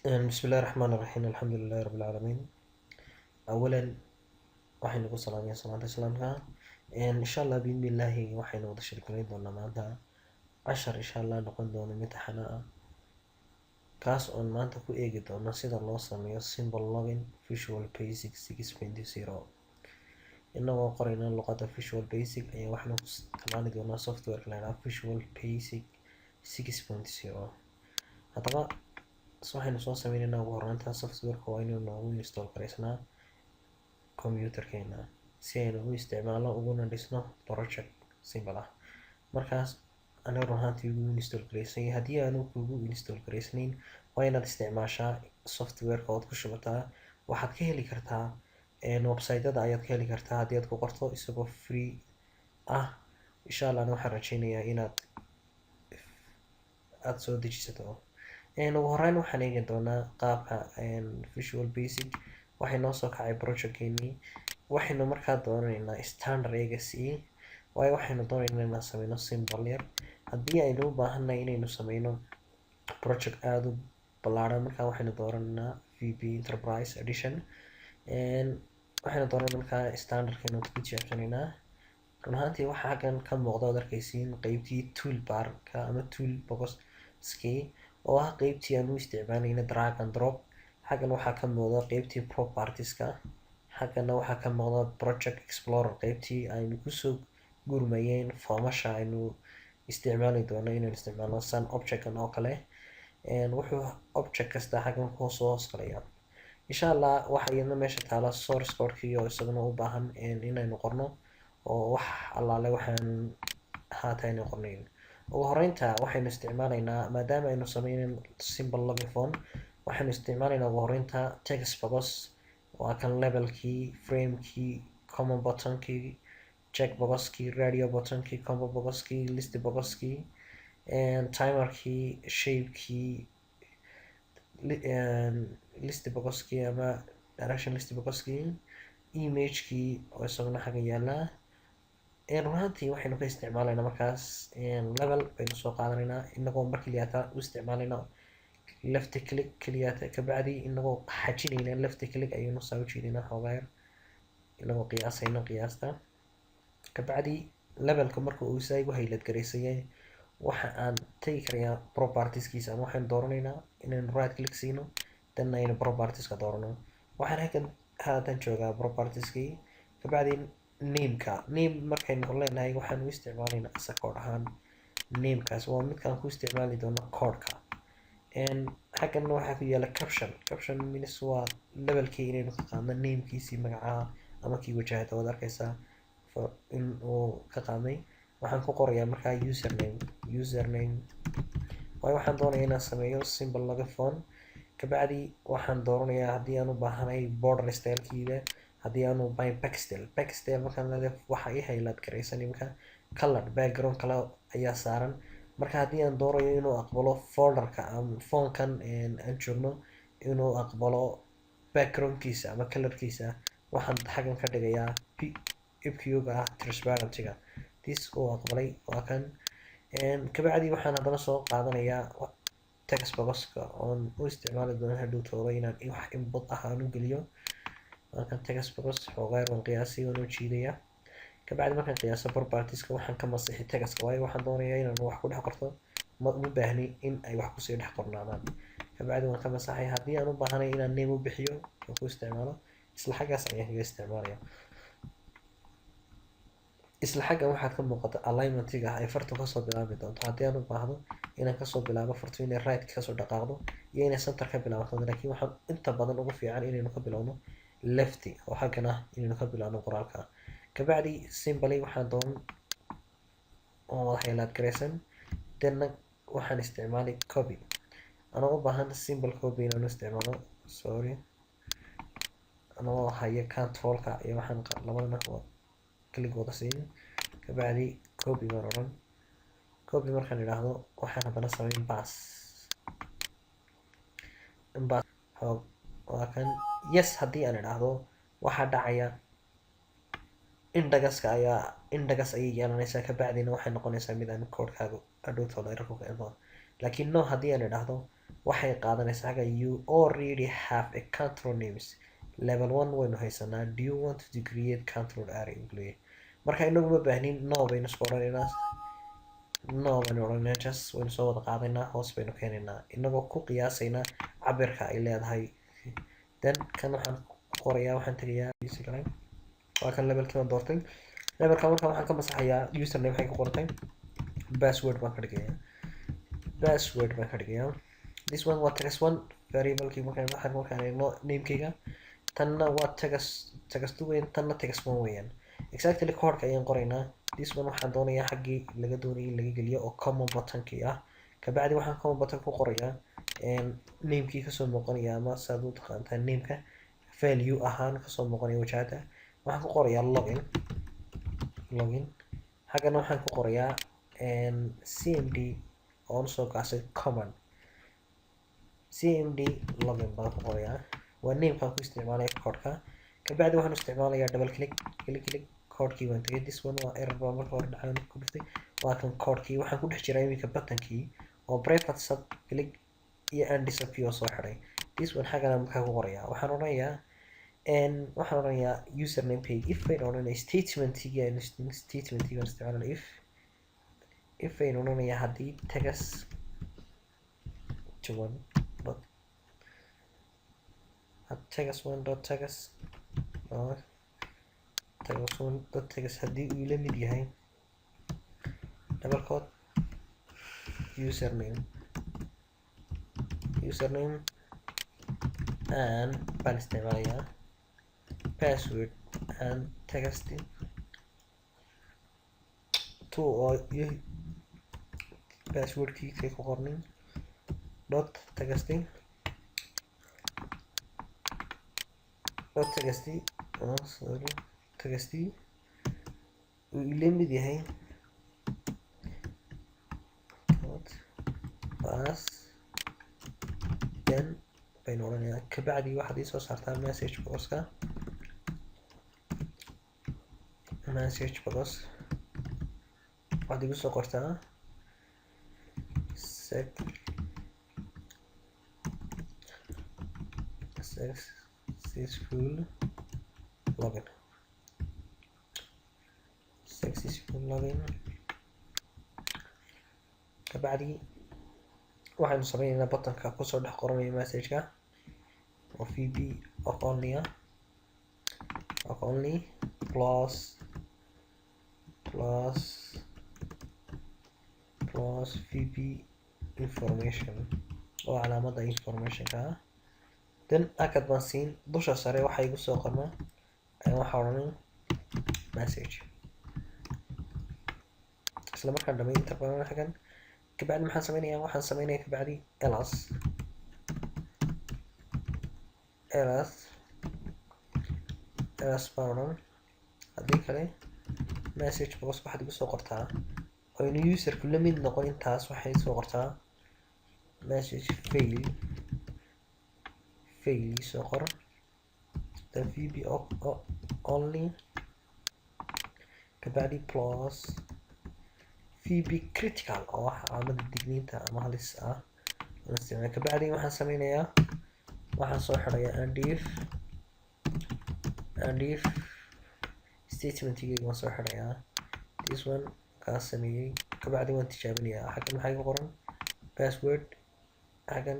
بسم الله الرحمن الرحيم، الحمد لله رب العالمين. أولا waxaynu ku salaamaya salaanta islaamka. Insha Allah, biidni illaahi, waxaynu wada sheekaleyn doonaa maanta cashar insha Allah noqon doono mid taxane ah, kaas oon maanta ku eegi doono sida loo sameeyo simple login Visual Basic 6.0. Inagoo qorayna luqadda Visual Basic ayaa waxaynu ku isticmaali doonaa software la yidhaha Visual Basic 6.0. Haddaba waxaynu soo sameyneynaa, ugu horreynta softwareka waa inuu noogu install gareysnaa computerkeena si aynu u isticmaalno uguna dhisno project simple ah. Markaas aniga run ahaantii ugu install gareysan yahay. Haddii aanu kugu install gareysnayn, waa inaad isticmaashaa softwareka ood ku shubataa. Waxaad ka heli kartaa website-yada ayaad ka heli kartaa haddii aad ku qorto isagoo free ah. Insha Allah ana waxaan rajeynayaa inaad aada soo dejisato. Ugu horeyn waxaan eegi doonaa qaabka Visual Basic. Waxay noo soo kacay projectkeenii. Waxaynu markaa doonaneynaa standard exe, waayo waxaynu doonaynaa inaan sameyno simple yar. Haddii aynu u baahannahay inaynu sameyno project aada u ballaaran, markaa waxaynu dooraneynaa VB Enterprise Edition. Waxaynu dooran markaa standardkaynu ku tijaabsanaynaa. Run ahaantii waxaa xaggan ka muuqda ood arkeysiin qeybtii toolbarka ama tool boxkii oo ah qeybtii aan u isticmaalayna drag and drop. Xaggan waxaa ka muuqda qeybtii propertieska. Xaggana waxaa ka muuqda Project Explorer, qeybtii aynu kusoo gurmayeen formasha aynu isticmaali doono inaynu isticmaalno sun objectkan oo kale. Wuxuu object kasta xaggan kusoo hoos galaya. Insha Allah waxaa iyadna meesha taala source codekii oo isaguna u baahan inaynu qorno oo wax allaale waxaan haata aynu qornayn. Ugu horeynta waxaynu isticmaalaynaa, maadaama aynu sameyneyn simple login form, waxaynu isticmaalaynaa ugu horeynta text box. Waa kan labelkii, framekii, command buttonkii, check boxkii, radio buttonkii, combo boxkii, list boxkii, timerkii, shapekii, list boxkii ama direction list boxkii, imagekii oo isaguna xagga yaala. Run ahaantii waxaynu ka isticmaalaynaa markaas label baynu soo qaadanaynaa, inagoo mar keliyata u isticmaalayna left click keliyata. Kabacdi inagoo xajinayna left click ayaynu saa ujeedinaa xoogaa yar, inagoo qiyaasayna qiyaasta. Kabacdi labelka marka uu saa igu highlight garaysan yahay, waxa aan tegi karayaa propertieskiisa ama waxaynu dooranaynaa inaynu right click siino, then aynu propertieska doorano. Waxaan halkan haatan joogaa propertieskii. Kabacdi nameka, name markaynu leenahay, waxaan u isticmaalaynaa asa code ahaan. Namekaas waa midkaan ku isticmaali doono codeka. Xaggan waxaa ku yaala caption. Caption means waa labelkii inaynu ka qaadno namekiisii, magacaha ama kii wajahada. Waad arkeysaa in uu ka qaadnay. Waxaan ku qorayaa markaa username, username, waayo waxaan doonayaa inaan sameeyo simple login form. Kabacdi waxaan dooranayaa haddii aan u baahanay border stylekiida, haddii aan u baahan back style. Back style markaan leedahay, waxa ii highlight garaysan imika color, background kale ayaa saaran. Marka haddii aan doonayo inuu aqbalo folderka ama formkan aan joogno inuu aqbalo backgroundkiisa ama colorkiisa, waxaan xaggan ka dhigayaa EQ-ga ah transparency-ga. This uu aqbalay, waa kan. Kabacdi waxaan haddana soo qaadanayaa text boxka oon u isticmaali doono hadhow tooba inaan wax input ah aan u geliyo. Waa kan text box. Xoogaa yar waan qiyaasay, waan u jiidayaa. Kabacdi markaan qiyaaso propertieska, waxaan ka masixi textka, waayo waxaan doonayaa inaan wax ku dhex qorto. Ma uma baahni in ay wax kusii dhex qornaadaan. Kabacdi waan ka masaxay. Haddii aan u baahanay inaan name u bixiyo oo ku isticmaalo, isla xaggaas ayaan kaga isticmaalaya. Isla xaggan waxaad ka muuqata alignmentiga ay fartu kasoo bilaabi doonto. Haddii aan u baahdo inaan kasoo bilaabo fartu inay right kasoo dhaqaaqdo iyo inay center ka bilaabato, laakiin waxaan inta badan ugu fiican inaynu ka bilowno left oo xaggan ah inaynu ka bilowno qoraalka. Kabacdi simply waxaan doon oo wada highlight garaysan, then waxaan isticmaalay copy, anoo u baahan simple copy inaan u isticmaalo. Sorry, anoo haya controlka iyo waxaan labadana click wada siin. Kabacdi copy baan odhan. Copy markaan idhaahdo, waxaan haddana sameyn paste. Paste xoog waa kan. Yes, haddii aan idhaahdo, waxaa dhacaya indexka ayaa index ayay yeelanaysaa. Kabacdina waxay noqonaysaa mid aan codekaagu hadhowtooda error ku keento. Laakiin no haddii aan idhaahdo, Waxay qaadanaysaa xagga "You already have a control names level one" waynu haysanaa. "Do you want to create control array?" buu. Marka inagu ma baahnin, no baynu isku odhanaynaa, no baynu odhanaynaa. Just waynu soo wada qaadaynaa, hoos baynu keenaynaa, inagoo ku qiyaasaynaa cabirka ay leedahay. Then kan waxaan ku qorayaa, waxaan tegayaa, waa kan levelkii baan doortay. Levelka marka waxaan ka masaxayaa username, waxay ku qortay password baan ka dhigayaa, password baan ka dhigayaa. This one waa text one variablekii. Markaan eegno namekeyga, tanna waa text, text two weyn, tanna text one weeyaan. Exactly codeka ayaan qoraynaa. This one waxaan doonayaa xaggii laga doonayay in laga geliyo oo common buttonkii ah. Kabacdi waxaan common button ku qorayaa namekii kasoo muuqanaya, ama saad u taqaantaa nameka value ahaan kasoo muuqanaya wajahada. Waxaan ku qorayaa login, login. Xaggana waxaan ku qorayaa cmd oon soo gaasay command, cmd login baan ku qorayaa. Waa namekaan ku isticmaalaya codeka. Kabacdi waxaan isticmaalayaa double click, click, click. Codekii waan tagay. This one waa error baa marka hore dhacay ku dhuftay. Waa kan codekii. Waxaan ku dhex jiraa iminka buttonkii oo private sub click iyo end subkii oo soo xiray. This one xaggana markaa ku qorayaa, waxaan odhanayaa username page if baynu odhanaya, statementigii aynu statementigii baan isticmaalana. If aynu odhanayaa haddii text one dot text one dot text text one dot text haddii uu la mid yahay double quote username, username and baan isticmaalayaa password and text two oo iyo passwordkii kay ku qornin dot text dot text, oh sorry, text uu ila mid yahay dot pass, then baynu odhanayaa. Kabacdi waxaad iisoo saartaa message boxka. Message box waxaad igu soo qortaa successful login, successful login. Kabacdi waxaynu sameyneynaa buttonka kusoo dhex qoranaya messageka oo vb ok only ah, ok only plus plus plus vb information oo calaamada informationka ah. Then akad baan siin. Dusha sare waxaa igu soo qorma ayaan waxaa odhanin message. Isla markaan dhamay inta badan xagan. Kabacdi maxaan sameynayaa? Waxaan sameynayaa kabacdi else, else, else baan odhan. Haddii kale message box waxaad igu soo qortaa oynu userku la mid noqon intaas, waxay soo qortaa message fail, fail soo qor. Then vb only, kabacdi plus vb critical oo ah calaamada digniinta ama halis ah aan isticmaal. Kabacdi waxaan sameynayaa, waxaan soo xirayaa end if. End if statementigeyga waan soo xirayaa. This one kaa sameeyey. Kabacdi waan tijaabinayaa. Xaggan maxaa igu qoran? Password. Xaggan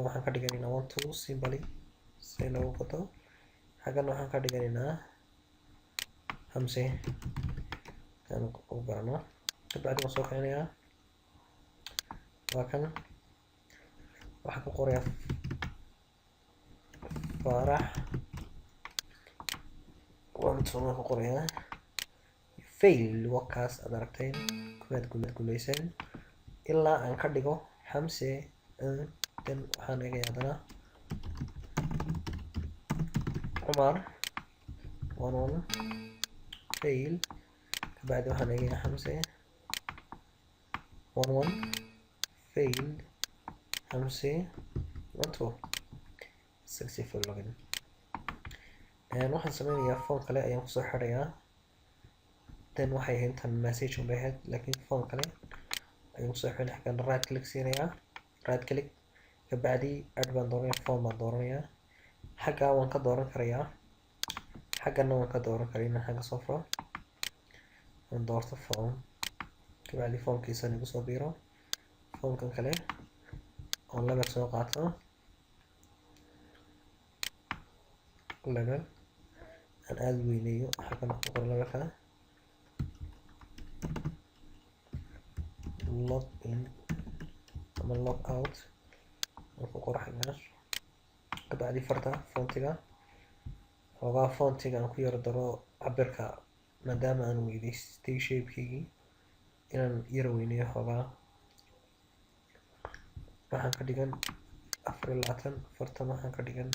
waxaan ka dhiganaynaa one two simply si noogu qoto. Xaggan waxaan ka dhiganaynaa Hamse aan u barano. Kabacdi waan soo kicinayaa. Waa kan. Waxaan ku qorayaa Faarax one two waan ku qorayaa. Fail wakaas aad aragteen, kumaad guuleyseen ilaa aan ka dhigo Xamse. Then waxaan eegaya haddana Cumar one one, fail. Kabacdi waxaan eegayaa Xamse one one, fail. Xamse one two, successful login. Waxaan sameynayaa form kale ayaan kusoo xirayaa. Then waxay ahayd intan message un bay ahayd, laakiin form kale ayaan kusoo xiray. Xaggan right click siinayaa, right click. Kabacdi add baan dooranaya, form baan dooranayaa. Xaggaa waan ka dooran karayaa, xaggana waan ka dooran karaya. Inaan xagga soo furo, aan doorto form, kabacdi formkiisana igu soo biiro formkan kale oon label soo qaato, label aan aada u weyneeyo. Xaggan ku qoro labelka log in ama log out aan ku qoro xaggaas. Kabacdi farta fontiga xoogaa, fontiga aan ku yaro daro cabirka, maadaama aan weyneystay shapekeygii, inaan yara weyneeyo xoogaa. Waxaan ka dhigan 24 fartan, waxaan ka dhigan,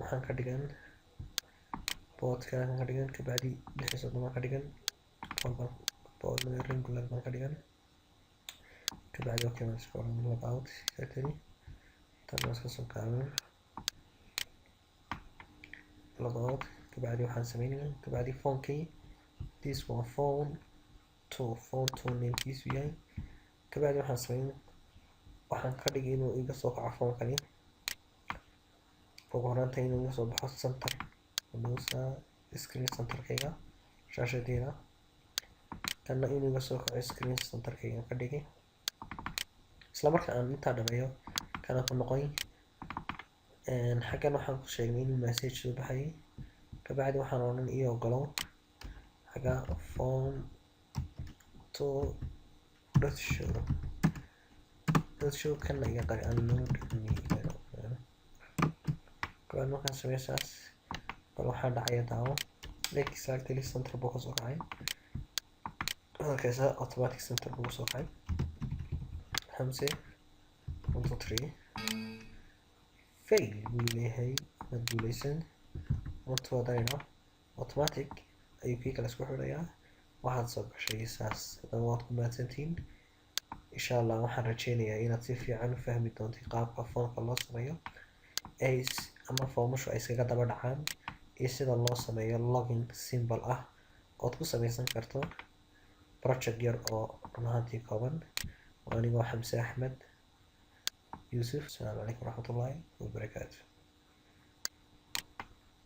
waxaan ka dhigan boldka aan ka dhigan. Kabacdi 36 baan ka dhigan, bold regular baan ka dhigan. Kabacdi okay baan iska oran, log out exactly. Tan waan iska soo gaabin, log out. Kabacdi waxaan sameynayaa, kabacdi phonekii, this one, phone two, phone two namekiisu yahay. Kabacdi waxaan sameyn, waxaan ka dhigay inuu iga soo kaco phonekani ugu horaanta, inuu iga soo baxo center windows screen centerkayga shaashadeeda. Kana inuu iga soo kaco screen centerkayga ka dhigay. Isla marka aan intaa dhameeyo, kana ku noqoy. Xaggan waxaan ku sheegnay inuu message soo baxayay. Kabacdi waxaan odhan ii ogolow xagga form two dot show, dot show. Kana iga qari, unload me. Kabacdi markaan sameeyo saas, bal waxaa dhacaya daawo. Exactly center buu kasoo kacay. Arkaysa, automatic center buu kasoo kacay. Hamse 1 2 3, fail buu leeyahay, maad guuleysan. 1 2 haddaan automatic ayuu kii kale isku xidhayaa. Waxaad soo gashay saas. Haddaba waad ku mahadsantihiin. Insha Allah waxaan rajeynayaa inaad si fiican u fahmi doontid qaabka foomka loo sameeyo ay ama foomashu ay iskaga daba dhacaan iyo sida loo sameeyo login simple ah ood ku sameysan karto project yar oo run ahaantii kooban. Waa anigoo Xamse Axmed Yuusuf. Asalaamu calaykum waraxmatullaahi wabarakaatu.